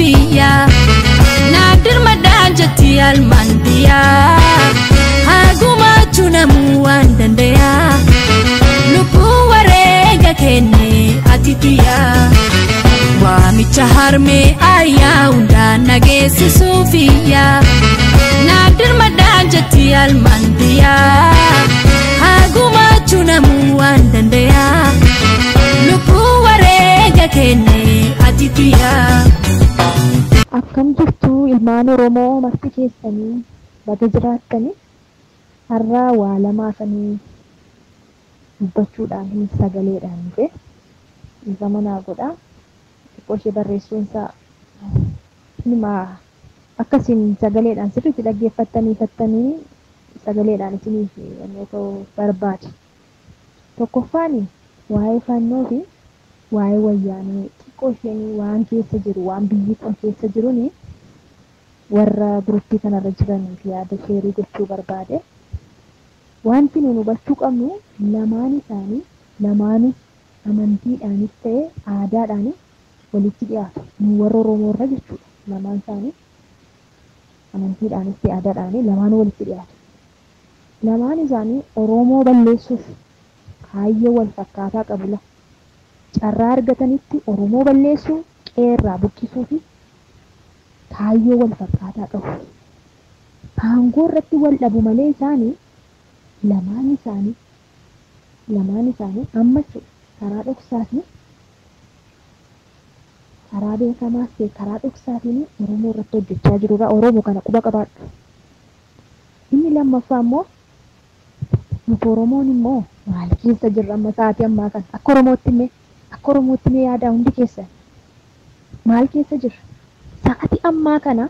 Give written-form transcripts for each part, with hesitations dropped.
geesisuufiyya naaf dirmadhaan jetti almaantiyaa hagumaachuu namuu waan dandayaa lubbuu wareega kenne ati tiyyaa waamicha harmee ayyaa hundaan nageessisuufiyya naaf dirmadhaan jetti almaantiyaa hagumaachuu namuu waan dandayaa lubbuu wareega kenne ati tiyyaa. Akkam jirtu ilmaan Oromoo marti keessanii baga jiraattanii har'a waa lamaafanii dubbachuudhaan hin sagaleedhaan dhufe isa manaa godha. Xiqqoo ishee barreessuunsaa nima akkasiin sagaleedhaan sirriitti dhaggeeffattanii fattanii sagaleedhaan isiniif ta'uu barbaade. Tokkoffaan waa'ee fannoo fi waa'ee wayyaanee xiqqoo isheen waan keessa jiru waan biyyi kun keessa jiruun warra guruppii kanarra jiraniif yaada sheerii gochuu barbaade. Wanti nuyi hubachuu qabnu lamaan isaanii lamaanuu amantiidhaanis ta'e aadaadhaanis walitti dhiyaatu. Nu warra Oromoo irra jechuudha. Lamaan isaanii amantiidhaanis ta'e aadaadhaanis lamaanuu walitti dhiyaatu. Lamaan isaanii Oromoo balleessuuf kaayyoo wal fakkaataa qabu la. Carraa argatanitti Oromoo balleessuu, qeerraa buqqisuu fi kaayyoo wal fakkaataa qabu. Aangoo irratti wal dhabu malee isaanii lamaan isaanii amma jechuudha karaa dhoksaatiin karaa beekamaas ta'e karaa dhoksaatiin Oromoo irratti hojjechaa jirudha. Oromoo kana quba qabaadhu. Inni lammaffaa immoo nuti Oromoon immoo maal keessa jirra amma sa'aatii ammaa kana akka Oromootti mee yaadaa hundi keessan maal keessa jirra? Sa'aatii ammaa kana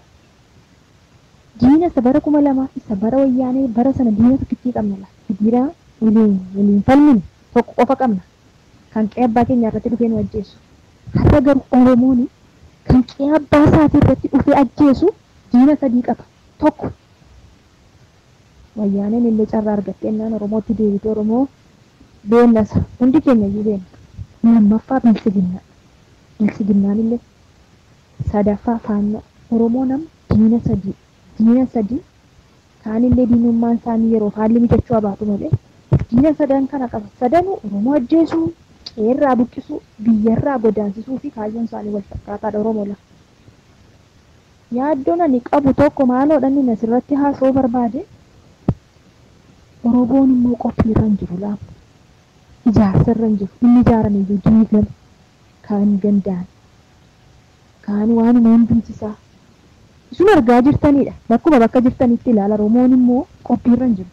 diina isa bara 2000 isa bara wayyaanee bara sana diina tokkittii qabna la. Diina waliin falminu tokko qofa qabna. Kan qe'ee abbaa keenya irratti dhufee nu ajjeesu. Har'a garuu Oromoon kan qe'ee abbaa isaatii irratti dhufee ajjeesu diina sadii qaba. Tokko wayyaaneen illee carraa argattee innaan Oromootti deebitee Oromoo beennasa. Hundi keenya iyyuu beenna. Lammaffaa biltsiginnaa. Biltsiginnaan illee sadaffaa faannoo. Oromoo nama diina sadii. Diina sadii kaanillee diinummaan isaanii yeroo haalli mijachuu abaatu malee diina sadan kana qaba. Sadanuu Oromoo ajjeesuu, qeerraa buqqisuu, biyyarraa godaansisuu fi kaayyoon isaanii wal fakkaataadha Oromoo lafa. Yaaddoon ani qabu tokko maaloodha inni asirratti haasa'uu barbaade Oromoon immoo qophiirra hin jiru laama. Ijaarsarra hin jiru. Inni ijaarame iyyuu diigame. Kaan gandaan. Kaan waanuma hundumtisaa. Isuma argaa jirtanidha. Bakkuma bakka jirtanitti ilaala. Oromoon immoo qophiirra hin jiru.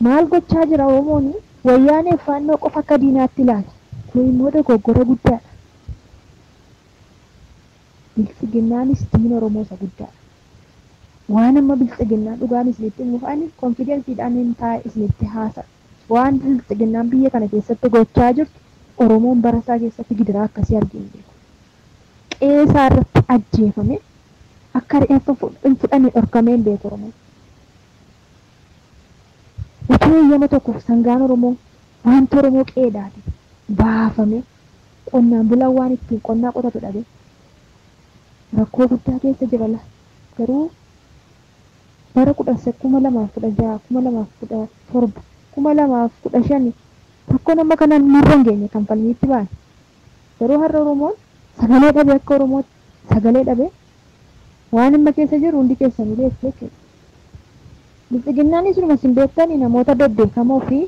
Maal gochaa jira Oromoon? Wayyaanee faannoo qofa akka diinaatti ilaala. Kun immoo dogoggora guddaadha. Biltsiginnaanis diina Oromoo isa guddaadha. Waan amma biltsiginnaan dhugaan isinitti himuuf ani konfidensiidhaan hin taa'e isinitti haasa'a. Waan biltsiginnaan biyya kana keessatti gochaa jirtu Oromoon bara isaa keessatti gidiraa akkasii argee hin beeku. Qe'ee isaa irratti ajjeefame akka reeffa hin fudhanne dhorkamee hin beeku Oromoon. Utuu eeyyama tokkoof sangaan Oromoo wanti Oromoo qe'eedhaati baafame qonnaan bulaan waan ittiin qonnaa qotatu dhabe rakkoo guddaa keessa jira la. Garuu bara 2016, 2017, 2015 rakkoon amma kanaan nurra hin geenye kan falmiitti ba'an. Garuu har'a Oromoon sagalee dhabe akka Oromootti sagalee dhabe waan amma keessa jiru hundi keessanii beektu jechuudha. Biltsiginnaanis dhuma isin beektanii namoota bebbeekamoo fi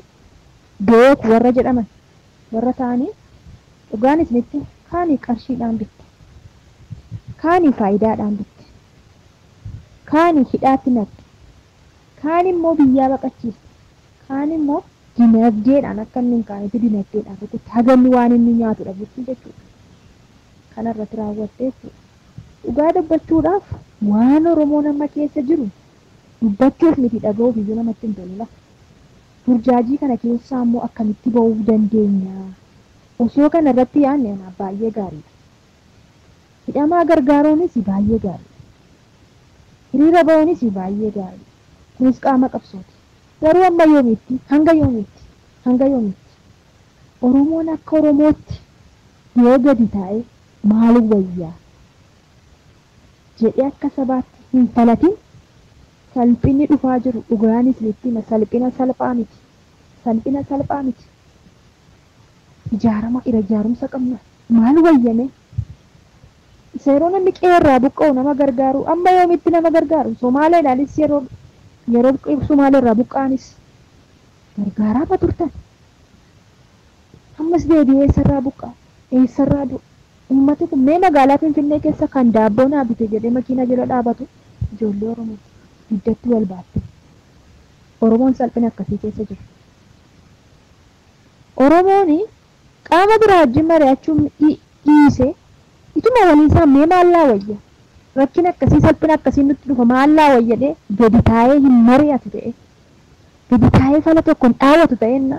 beeku warra jedhaman warra ta'anii dhugaan isinitti kaanii qarshiidhaan bitte, kaanii faayidaadhaan bitte, kaanii hidhaatti naqxe, kaan immoo biyyaa baqachiiste, kaan immoo dinagdeedhaan akka inni hin kaanetti dinagdeedhaan rukutte haganni waan inni nyaatu dhabutti jechuudha. Kanarratti raawwatte jechuudha. Dhugaa dubbachuudhaaf waan Oromoon amma keessa jiru dubbachuuf miti dhaga'uuf iyyuu namatti hin tolu lafa. Burjaajii kana keessaa immoo akkamitti ba'uu dandeenya? Osoo kana irratti yaadne anaaf baay'ee gaariidha. Hidhamaa gargaaruunis baay'ee gaariidha. Hiriira ba'uunis baay'ee gaariidha. Kunis qaama qabsooti. Garuu amma yoomiitti? Hanga yoomiitti? Hanga yoomiitti? Oromoon akka Oromootti yoo gadi taa'e Maal wayyaa jedhee akka sabaatti hin falatin salphinni dhufaa jiru dhugaanis itti hima salphina salphaa miti. Salphina salphaa miti. Ijaarama irra ijaarumsa qabna. Maal wayyame? Isa yeroo namni qeerraa buqqa'u nama gargaaru amma yoomitti nama gargaaru Somaaleedhaanis yeroo Somaaleerraa buqqa'anis gargaaraa turtan. Ammas deebi'ee eessarraa buqqa'a? Eessarraa du'a? Uummati kun mee magaalaa Finfinnee keessa kan daabboo naa bite jedhee makiina jala dhaabatu ijoollee Oromoo iddatti wal baatte. Oromoon salphina akkasii keessa jira. Oromoon qaama biraa wajjin mari'achuun dhiisee ituma waliin isaa mee maallaa wayya? Rakkina akkasii salphina akkasii nutti dhufa maallaa wayya jedhee gadi taa'ee hin mari'atu ta'e gadi taa'ee fala tokko hin dhaawatu ta'enna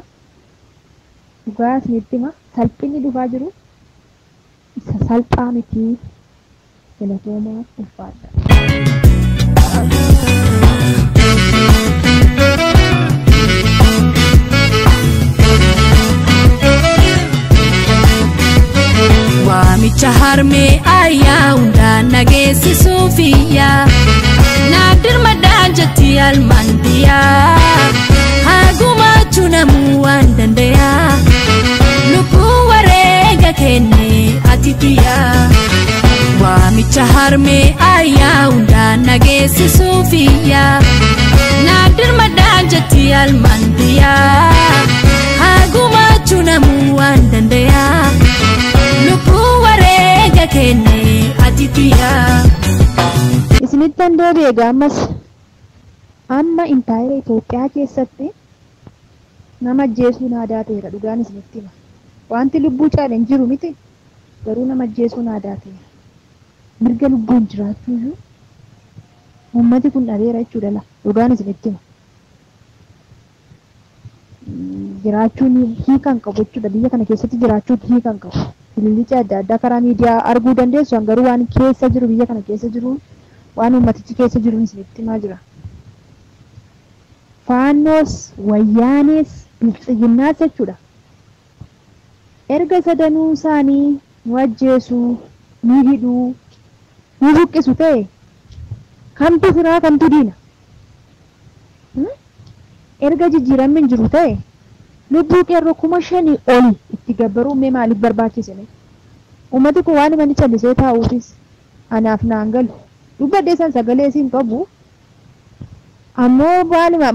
dhugaa isinitti hima salphinni dhufaa jiru isa salphaa miti galatoomaa ulfaadha. Waamicha harmee ayyaa hundaan nageessisuufiyyaa Naadirmadhaan jetti almaantiyaa Hagumaachuu namuu waan dandayaa Lubbuu wareega kenne ati tiyyaa Waamicha harmee ayyaa hundaan nageessisuufiyyaa Naadirmadhaan jetti almaantiyaa Hagumaachuu namuu waan dandayaa Lubbuu wareega kenne ati tiyyaa. Isinittan deebi'e egaa ammas amma intaayera Itoophiyaa keessatti nama ajjeesuun aadaa ta'eera dhugaan isinitti hima. Wanti lubbuu caale hin jiru miti garuu nama ajjeesuun aadaa ta'eera. Mirga lubbuun jiraachuu iyyuu uummati kun dhabeera jechuudha la dhugaan isinitti hima. Jiraachuun hiika hin qabu jechuudha biyya kana keessatti jiraachuun hiika hin qabu. Ilillicha adda addaa karaa miidiyaa arguu dandeessu garuu waan keessa jiru biyya kana keessa jiru waan uummatichi keessa jiru isinitti himaa jira. Faannoos wayyaanees biltsiginnaas jechuudha. Erga sadanuu isaanii nu ajjeesuu, nu hidhuu, nu buqqisu ta'e kamtu firaa kamtu diina? Erga jijjiiramni hin jiru ta'e lubbuu qeerroo 5,000 oli itti gabbaruun mee maaliif barbaachise? Uummati kun waan inni callisee taa'uufis anaaf naan galu. Dubbadhee san sagalee siin qabu ammoo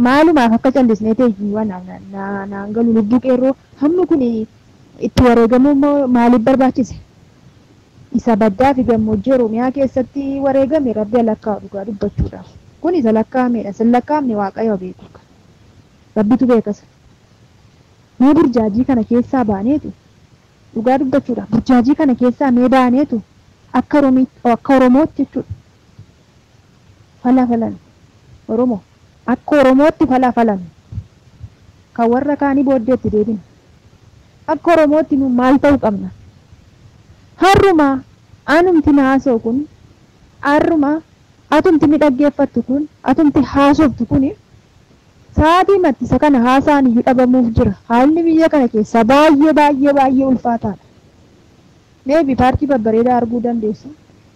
maalumaaf akka callisnee ta'e anaaf naan galu lubbuu qeerroo hammi kun itti wareegamuun maaliif barbaachise? Isa baddaa fi gammoojjii Oromiyaa keessatti wareegame rabbi lakkaa'u dhugaa dubbachuudhaaf. Kun isa lakkaa'amedha. Isa lakkaa'amne Waaqayyo beeku. Rabbitu beekas. Mee burjaajii kana keessaa baaneetu dhugaa dubbachuudhaaf burjaajii kana keessaa mee baaneetu akka Oromootti jechuudha. Fala falan Oromoo akka Oromootti fala falan kan warra kaanii booddeetti deebina. Akka Oromootti nu maal ta'uu qabna? Har'uma anumti haasa'u kun har'uma atumti ni dhaggeeffattu kun atumti haasoftu kun sa'aatii mattisa kana haasa'an iyyuu dhabamuuf jira. Haalli biyya kana keessaa baay'ee baay'ee baay'ee ulfaataadha. Meebi paartii babbareedaa arguu dandeessu.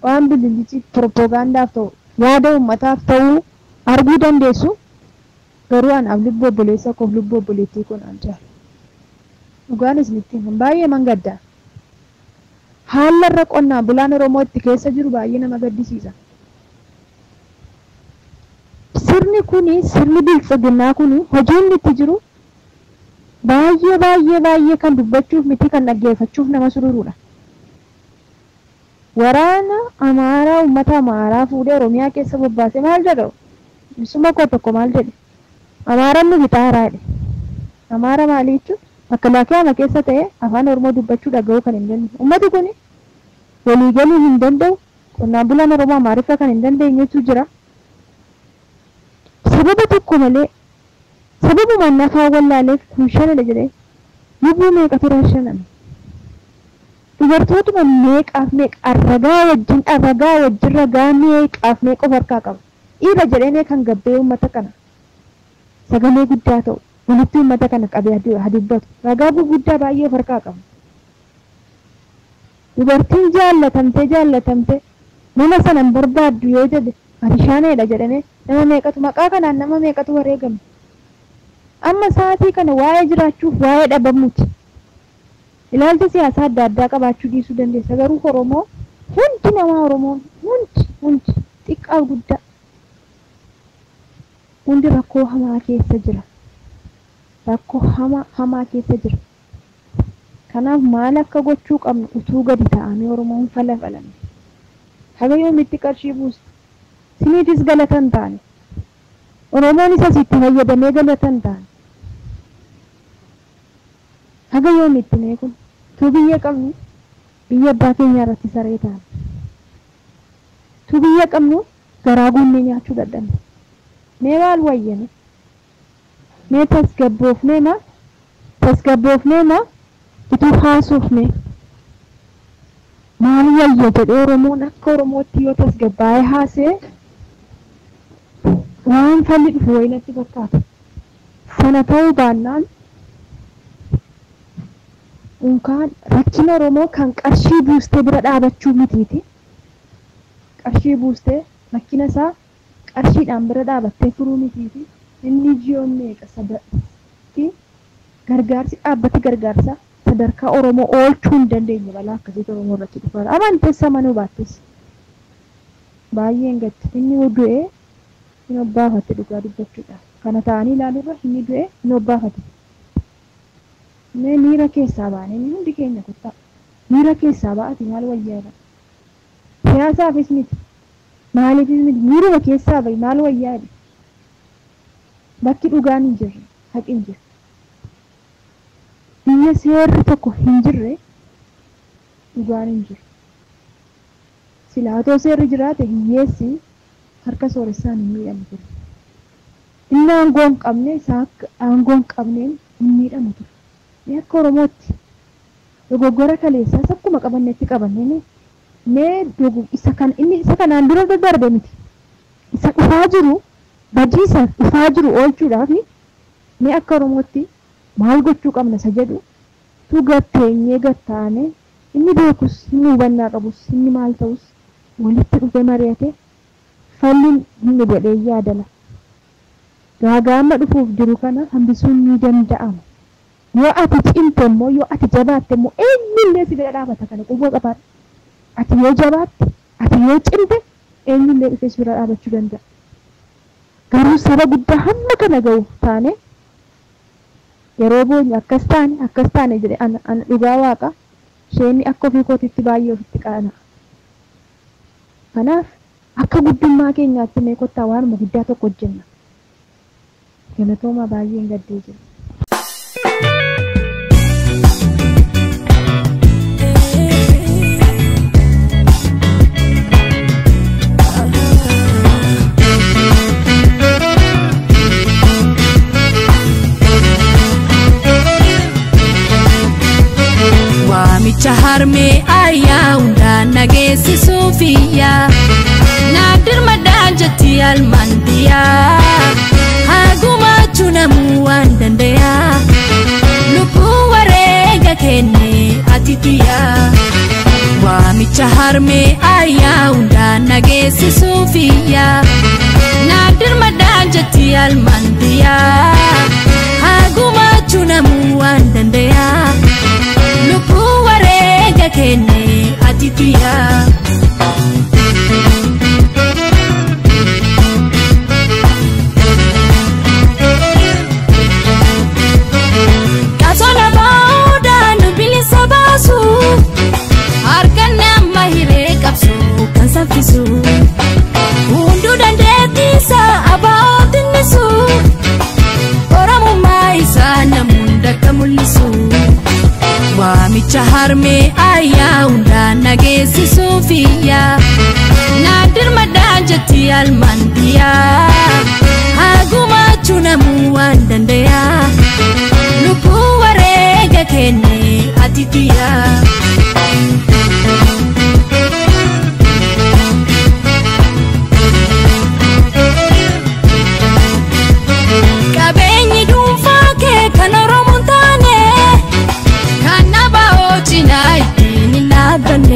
Waan bililichi propoogaandaaf ta'u yaada uummataaf ta'uu arguu dandeessu. Garuu anaaf lubbuu obboleessa koof lubbuu obboleettii kun an jaalladha. Dhugaan isinitti himan baay'ee man gaddaa. Haala irra qonnaan bulaan Oromoo itti keessa jiru baay'ee nama gaddisiisa. Sirni kuni sirni biltsiginnaa kuni hojiin itti jiru baay'ee baay'ee baay'ee kan dubbachuuf miti kan dhaggeeffachuuf nama sururuudha. Waraana Amaaraa uummata Amaaraa fuudhee Oromiyaa keessa bobbaasee maal jedhu? Misuma koo tokko maal jedhe? Amaaraan nu bixaaraa jedhe. Amaara maali jechuun makalaakiyaa keessa ta'e afaan Oromoo dubbachuu dhaga'uu kan hin dandeenye. Uummati kuni waliigaluu hin danda'u. Qonnaan bulaan Oromoo Amaariffa kan hin dandeenyetu jira. Sababa tokko malee sababuma nafaa wallaaleef kun shanadha jedhee lubbuu meeqatu raashaname? Dubartootuma meeqaaf meeqa ragaa wajjin ragaa meeqaaf meeqa of harkaa qaba. Dhiira jedhee kan gabbee uummata kana sagalee guddaa ta'u walitti uummata kana qabee haa dubbatu. Ragaa gurguddaa baay'ee of harkaa qaba. Dubartiin jaallatamte nama sanan barbaaddu yoo jedhe ati shaaneedha jedhame nama meeqatu maqaa kanaan nama meeqatu wareegame. Amma sa'aatii kana waa'ee jiraachuuf waa'ee dhabamuuti. Ilaalcha siyaasaa adda addaa qabaachuu dhiisuu dandeessa. Garuu Oromoo hundi namaa Oromoon hundi xiqqaa guddaa hundi rakkoo hamaa keessa jira. Rakkoo hamaa keessa jira. Kanaaf maal akka gochuu qabnu utuu gadi taa'amee Oromoon falafalame. Haga yoomitti qarshii buusta? Siniifis galata hin taane. Oromoon isa sitti fayyadamee galata hin taane. Haga yoomitti mee kun? Utuu biyya qabnu biyya abbaa keenyaa irratti saree taane. Utuu biyya qabnu garaa guunnee nyaachuu dadhabne. Mee maal wayyame? Mee tasgabboofnee ma? Tasgabboofnee ma? Utuu haasofne maal wayya jedhee Oromoon akka Oromootti yoo tasgabbaa'ee haasee waan falli dhufu wayii natti fakkaata. Sana ta'uu baannaan unkaan rakkina Oromoo kan qarshii buustee bira dhaabachuu mitiiti. Qarshii buustee rakkina isaa qarshiidhaan bira dhaabattee furuu mitiiti. Inni ji'oon meeqa sadatti gargaarsi dhaabbati gargaarsa sadarkaa Oromoo oolchuu hin dandeenye balaa akkasiitu Oromoo irratti dhufaa. Amantees amanuu baattis baay'een gatti inni du'ee hin obbaafate dhugaa dubbachuudhaaf. Kana ta'anii ilaaluurra inni du'ee hin obbaafate. Mee miira keessaa baanee hundi keenya kottaa. Miira keessaa ba'ati maal wayyaa? Siyaasaafis miti. Maaliifis miti. Miiruma keessaa ba'i maal wayyaa? Bakki dhugaan hin jirre, haqi hin jirre. Biyya seerri tokko hin jirre dhugaan hin jiru. Silaa otoo seerri jiraate hiyyeessi harka sooressaan hin miidhamu ture. Inni aangoo hin qabne isaa akka aangoo hin qabneen hin miidhamu ture. Mee akka Oromootti dogoggora kaleessaas akkuma qabannetti qabannee mee isa kan inni isa kanaan dura darbe miti. Isa dhufaa jiru badiisa dhufaa jiru oolchuudhaaf mee akka Oromootti maal gochuu qabna isa jedhu tu gatteenyee gattaane inni beekus inni hubannaa qabus inni maal ta'us walitti dhufee mari'ate falli inni godhee yaadala. Gaagaama dhufuuf jiru kana hambisuun ni danda'ama. Yoo ati cimte immoo yoo ati jabaatte immoo eenyullee si bira dhaabata kana quba qabaadhu. Ati yoo jabaatte ati yoo cimte eenyullee dhufee si bira dhaabachuu danda'a. Garuu saba guddaa hamma kana ga'uuf taane yeroo boonyu akkas taane jedhe ana dhugaa waaqa isheen akka ofii kootitti baay'ee ofitti qaana'a. Kanaaf akka guddummaa keenyaatti mee kottaa waanuma guddaa tokko hojjenna. Galatooma baay'een gaddee jira. Waamicha harmee ayyaa hundaan nageessisuufiyyaa. Naadir madaan jetti almaandiyaa. Hagumaachuu namuu waan dandayaa. Lubbuu wareega kenne ati tiyyaa. Waamicha harmee ayyaa hundaan nageessisuufiyyaa. Naadir madaan jetti almaandiyaa. Hagumaachuu namuu waan dandayaa. Lubbuu wareega kenne ati tiyyaa. Qabsoon baa'uudhaan bilisa baasu. Harka nama hiree qabsu kan saffisu. Hunduu dandeettiisa abaa'oo tinnisu. Oromummaa isaa namoonni akka mul'isu. Waamicha harmee ayyaa hundaan nageessisuufiyyaa. Naadir madaan jetti almaandiyaa. Hagumaachuu namuu waan dandayaa. Lubbuu wareega kenne ati tiyyaa. Qabeenyi dhuunfaa kee kan Oromoon taane. Kan abaa'oo cinaa ittiin hin dhaabbanne.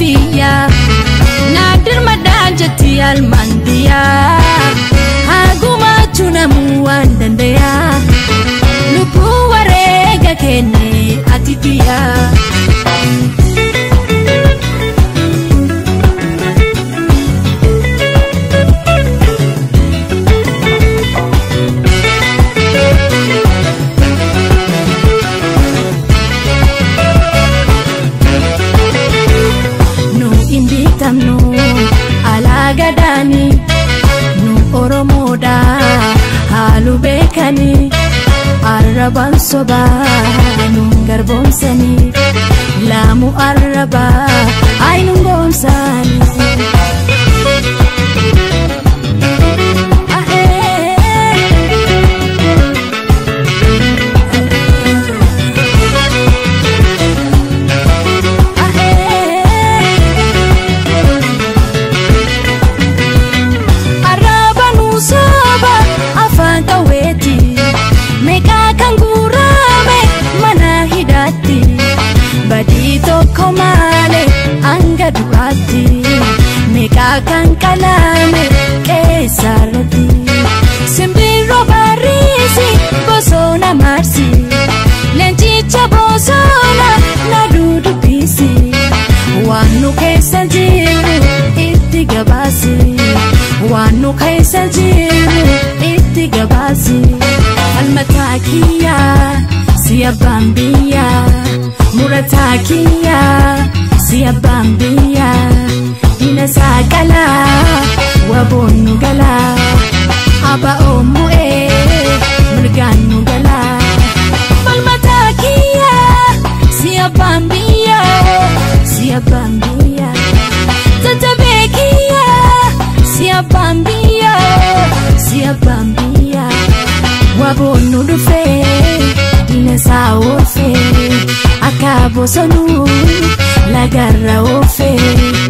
kenneefiyya naadir madaan jetti almaandiyaa hagumaachuu namuu waan dandayaa lubbuu wareega kenne ati biyyaa. Alaagadaani nu Oromoodha haalu beekani arrabaan sobaa nu garboomsani laamu arrabaa ay nu goomsani. Badii tokko malee hanga du'aatti meeqa kan qalame qeessarratti simbirroo barriisi bosona marsi leencicha bosona na dudubbisi waan nu keessa jiru itti gabaasi waan nu keessa jiru itti gabaasi falmataa kiyyaa si abbaan biyyaa. Murataa kiyyaa si abbaan biyyaa diina saaqalaa waboon nu galaa aba'oon mu'ee mirgaan nu galaa. Falmataa kiyyaa si abbaan biyyaa si abbaan biyyaa tatabee kiyyaa si abbaan biyyaa si abbaan biyyaa waboon nu dhufee diina isaa oofee. Akka bosonuu lagarra oofee.